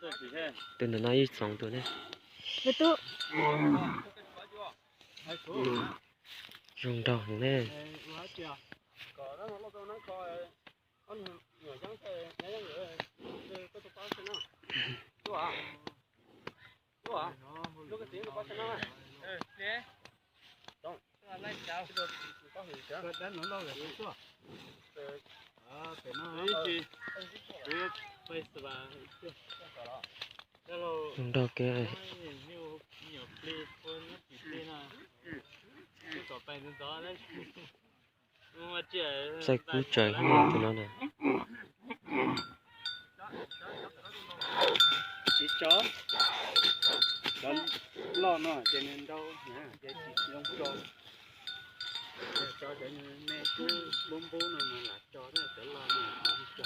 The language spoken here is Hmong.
Tus ntawm no ib txoov tus ne. Zoo nraug heev ne. Zoo nraug kev. Txaij kub tsaws tus no na. Tsis tso, cov loj no ces nws ntau, ces tsis zoo tso. Tso cov me kub npub npub no mas lam tso, cov loj no tsis tso.